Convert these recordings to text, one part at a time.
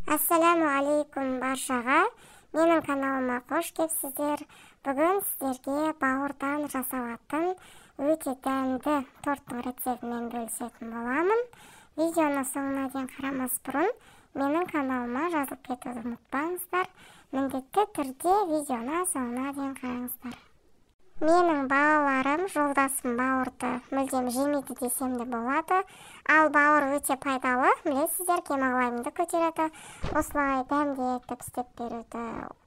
Ассаламу алейкум баршаға! Менің каналыма қош келіпсіздер. Бүгін сіздерге бауырдан жасалатын өте дәмді торттың рецептімен бөлісетін боламын. Видеоны соңына дейін қарамас бұрын менің каналыма жазылып кетуді ұмытпаңыздар. Міндетті түрде видеоны соңына дейін қараңыздар. Менің балаларым, жолдасым бауырды мүлдем жемейді десем де болады. Ал бауыр өте пайдалы, білесіздер, гемоглобинді көтереді. Осылай дәмді етіп істеп беруді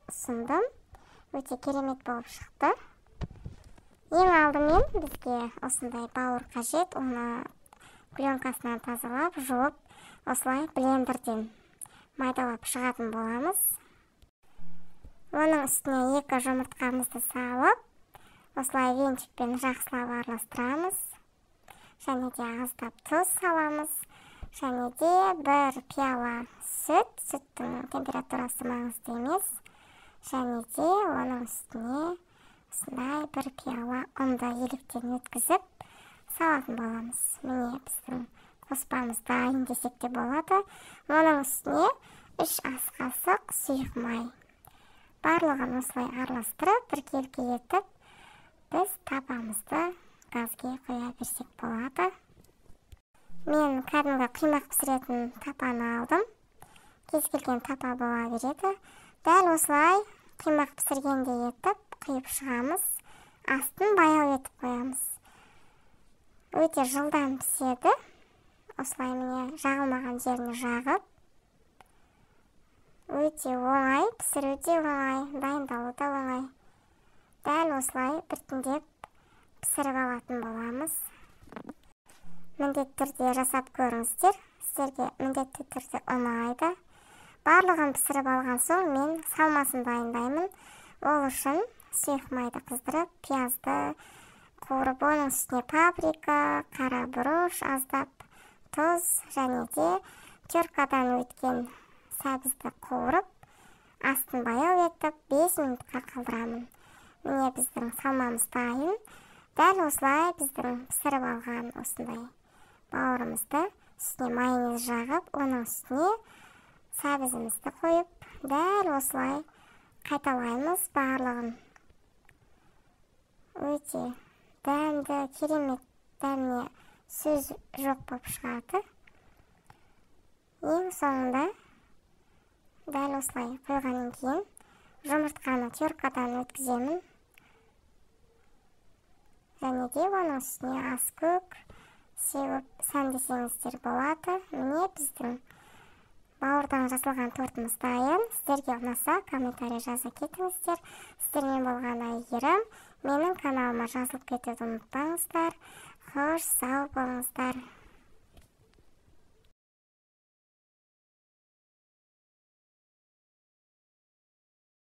ұсындым. Өте керемет болып шықты. Ең алдымен бізге осындай бауыр қажет. Оны пленкасынан тазалап, жуып, осылай блендерден майдалап шығатын боламыз. Оның үстіне 2 жұмыртқамызды салып, осылай венчикпен жақсылап араластырамыз. Және де аздап тұз саламыз. Және де 1 пиала сүт, сүттің температурасы маңызды емес. Және де оның үстіне осындай 1 пиала ұнды електен өткізіп салатын боламыз. Міне, біздің қоспамыз дайын десек те болады. Оның үстіне 3 ас қасық сұйық май. Барлығын осылай араластырып, біркелкі етіп, біз табамызды газге қоя берсек болады. Мен кәдімгі құймақ пісіретін тапаны алдым. Кез келген тапа бола береді. Дәл осылай құймақ пісіргендей етіп құйып шығамыз. Астын баяу етіп қоямыз. Өте жылдам піседі. Осылай, міне, жағылмаған жеріне жағып. Өте оңай, пісіру де оңай, дайындалу да оңай. Дәл осылай біртіндеп пісіріп алатын боламыз. Міндетті түрде жасап көріңіздер, сіздерге міндетті түрде ұнайды. Барлығын пісіріп алған соң мен салмасын дайындаймын. Ол үшін сұйық майды қыздырып, пиязды қуырып, оның үстіне паприка, қара бұрыш, аздап тұз және де теркадан өткен сәбізді қуырып, астын баяу етіп 5 минутқа қалдырамын. Міне, біздің салмамыз дайын. Дәл осылай біздің пісіріп алған осындай бауырымызды үстіне майонез жағып, оның үстіне сәбізімізді қойып, дәл осылай қайталаймыз барлығын. Өте дәмді, керемет, дәміне сөз жоқ болып шығады. Ең соңында дәл осылай қойғаннан кейін жұмыртқаны теркадан өткіземін. Және де оның үстіне аскөк сеуіп сәндесеңіздер болады. Міне, біздің бауырдан жасалған тортымыз дайын. Сіздерге ұнаса, комментарий жаза кетіңіздер. Сіздермен болған Әйгерім. Менің каналыма жазылып кетуді ұмытпаңыздар. Қош, сау болыңыздар.